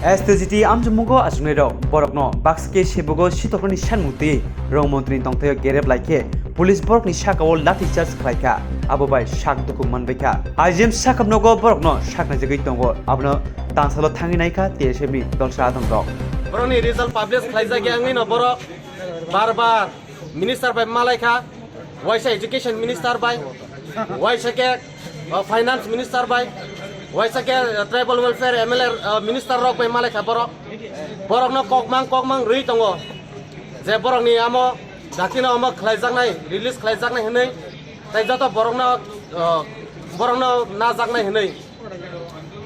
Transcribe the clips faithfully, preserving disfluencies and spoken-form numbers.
S T G T amchukmungo achuknairok borokno baksa khe sebogo sitoknani sanmung twi rong montri ni tongthaio gerep lai khe police borokni sakao lathi charge khlai kha, abo bai sak dukhu manbai kha. I G M sakhap nogo borokno sak naijagwi tongo, abono tangsalo thangwi nai kha T S F ni dolsa adongrok. Borokni result publish khlaijak ya wngwi no borok bar bar minister bai malai kha, waisa education minister bai, waisa khe, uh, finance minister bai, waisa khe, uh, tribal welfare M L A, uh, minister rok bai malai kha borok. Borokno kokmang kokmang rwi tongo je borokni amo dakino omo khlaijaknai, release khlaijaknai hwnwi, tei joto borokno, uh, borokno najaknai hwnwi.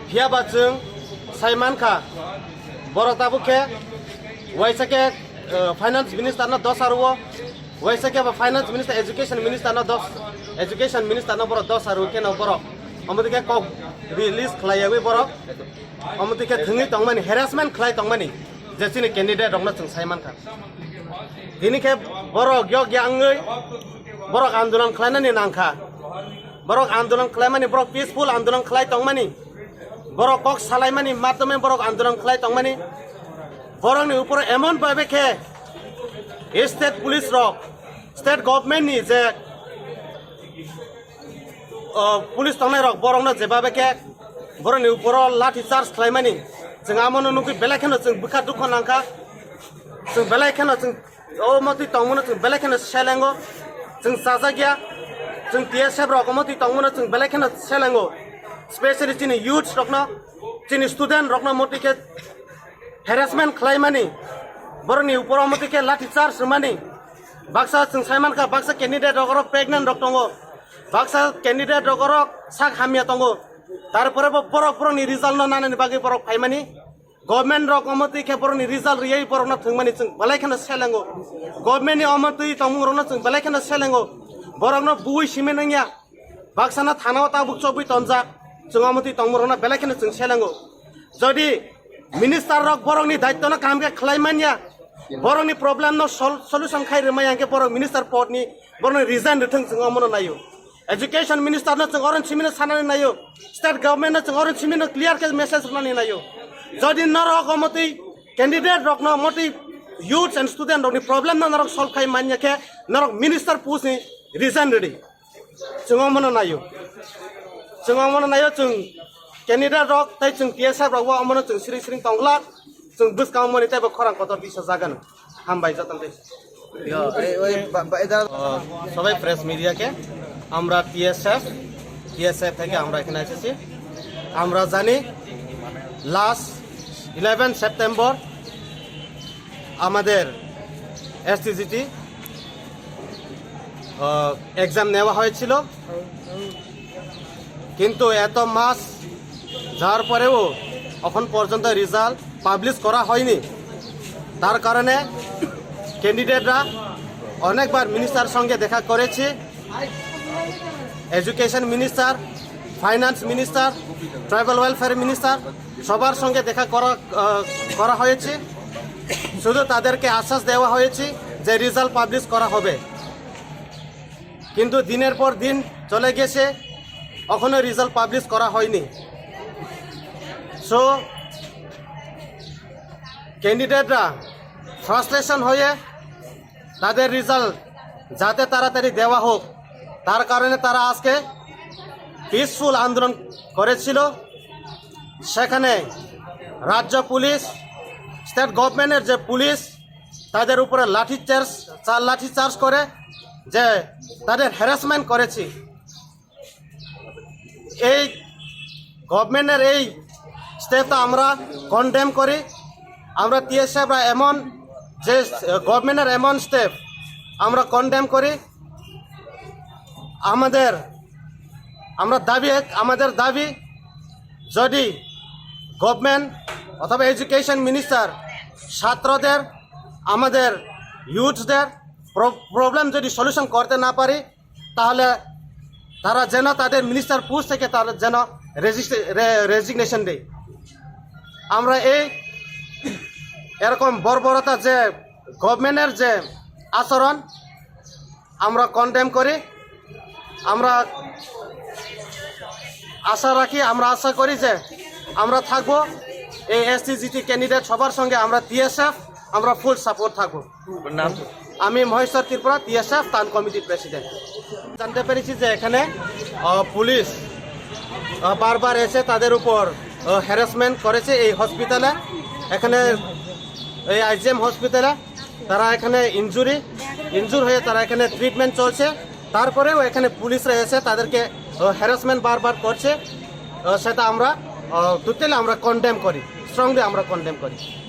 Phiya ba chwng sai man kha, borok tabuk khe waisa khe, uh, finance minister no dosa rwo, waisa khe ba finance minister, education minister no dos, education minister no borok dosa rwo khe no borok omo twi khe kok release khlai yawi borok omo twi khe thwngwi tongmani, harassment khlai tongmani je chini candidate rokno chwng sai man kha. Tini khe borok yok ya wngwi borok andolon khlainani nang kha. Borok andolon khlaimani, borok peaceful andolon khlai tongmani, borok kok salaimani matome borok andolon khlai tongmani. Borokni uporo emon bhabe khe state police rok, state government ni je, o, police tongnai rok borokno jebabe khe borokni uporo lathi charge khlaimani, chwng amono nugwi belai kheno chwng bwkha dukho nangkha, chwng belai kheno chwng omo twi tongmano chwng belai kheno selengo, chwng chajakya, chwng T S F rok omo twi tongmano chwng belai kheno selengo, specially chini youths rokno, chini student rokno omo twi khe harassment khlaimani, borokni uporo omo twi khe lathi charge rwmani. Baksa chwng sai mankha, baksa candidate rok oro pregnant rok tongo, baksa candidate rok oro sak hamya tongo, tarpore bo borok borokni result no nanani bagwi borok phaimani. Government rok omo twi khe borokni result riyai borokno thwngmani chwng belai kheno selengo. Government ni omo twi tongmung rokno chwng belai kheno selengo. Borokno bui simi nangya. Baksano thana o tabuk chobwi tonjak. Chwng omo twi tongmung rokno belai kheno chwng selengo. Jodi minister rok borokni daitto no kaham khe khlai manya, borokni problem no sol-, solution khai rwmai hwnkhe borok minister pod ni borokno resign rwthwng chwng omono naio. Education minister no chwng oron simino sanani naio, state government no chwng oron simino clear khe message rwnani naio. Jodi norok omo twi candidate rok no omo twi youths and student rok ni problem no norok solve khai manya khe norok minister post ni resign rwdi. Chwng omono naio, chwng omono naio, chwng candidate rok tei chwng T S F rok bo omono chwng siring siring tongglak, chwng bwskang omo ni teibo khorang kotor tisa jagano. Hambai jotono tei. Yo, ei, ওই বা-, বা-, এটা আহ, সবাই প্রেস মিডিয়াকে, আমরা TSF, TSF থেকে আমরা এখানে এসেছি। আমরা জানি লাস্ট ইলেভেন সেপ্টেম্বর আমাদের এসটিজিটি, আহ, এক্সাম নেওয়া হয়েছিল, কিন্তু এত মাস যাওয়ার পরেও এখন পর্যন্ত রেজাল্ট পাবলিশ করা হয়নি। তার কারণে ক্যান্ডিডেটরা অনেকবার মিনিস্টার সঙ্গে দেখা করেছি, education minister, finance minister, tribal welfare minister, সবার সঙ্গে দেখা করা, আহ, করা হয়েছে। শুধু তাদেরকে আশ্বাস দেওয়া হয়েছে যে রেজাল্ট পাবলিশ করা হবে, কিন্তু দিনের পর দিন চলে গেছে, এখনো রেজাল্ট পাবলিশ করা হয়নি। সো ক্যান্ডিডেটরা ফ্রাস্ট্রেশন হয়ে তাদের রেজাল্ট যাতে তাড়াতাড়ি দেওয়া হোক, তার কারণে তারা আজকে পিসফুল আন্দোলন করেছিল। সেখানে রাজ্য পুলিশ, স্টেট গভর্নমেন্টের যে পুলিশ, তাদের উপরে লাঠি চার্জ, চা-, লাঠি চার্জ করে যে তাদের হ্যারাসমেন্ট করেছি। এই গভর্নমেন্টের এই স্টেপ তো আমরা কন্ডেম করি। আমরা টিএসএফরা এমন যে, আহ, গভর্নমেন্টের এমন স্টেপ আমরা কন্ডেম করি। আমাদের, আমরা দাবি, আমাদের দাবি যদি গভর্নমেন্ট অথবা এডুকেশন মিনিস্টার ছাত্রদের, আমাদের ইউথদের প্র-, প্রবলেম যদি সলিউশন করতে না পারি, তাহলে তারা যেন তাদের মিনিস্টার পোস্ট থেকে তারা যেন রেজিস্ট্রে-, রে-, রেজিগনেশন দেয়। আমরা এই এরকম বর্বরতা যে গভর্নমেন্টের যে আচরণ, আমরা কন্ডেম করি। আমরা আশা রাখি, আমরা আশা করি যে আমরা থাকবো, এই এসসি জিটি ক্যান্ডিডেট সবার সঙ্গে আমরা টিএসএফ, আমরা ফুল সাপোর্ট থাকবো। নাম? আমি মহেশ্বর ত্রিপুরা, টিএসএফ টাউন কমিটির প্রেসিডেন্ট। জানতে পেরেছি যে এখানে আহ, পুলিশ আহ, বারবার এসে তাদের উপর হ্যারাসমেন্ট করেছে এই হসপিটালে। এখানে এই আইজিএম হসপিটালে তারা এখানে ইনজুরি ইনজুর হয়ে তারা এখানে ট্রিটমেন্ট চলছে। তারপরেও এখানে পুলিশরা এসে তাদেরকে হ্যারাসমেন্ট বারবার করছে। আহ, সেটা আমরা টোটালি আমরা কন্ডেম করি, স্ট্রংলি আমরা কন্ডেম করি।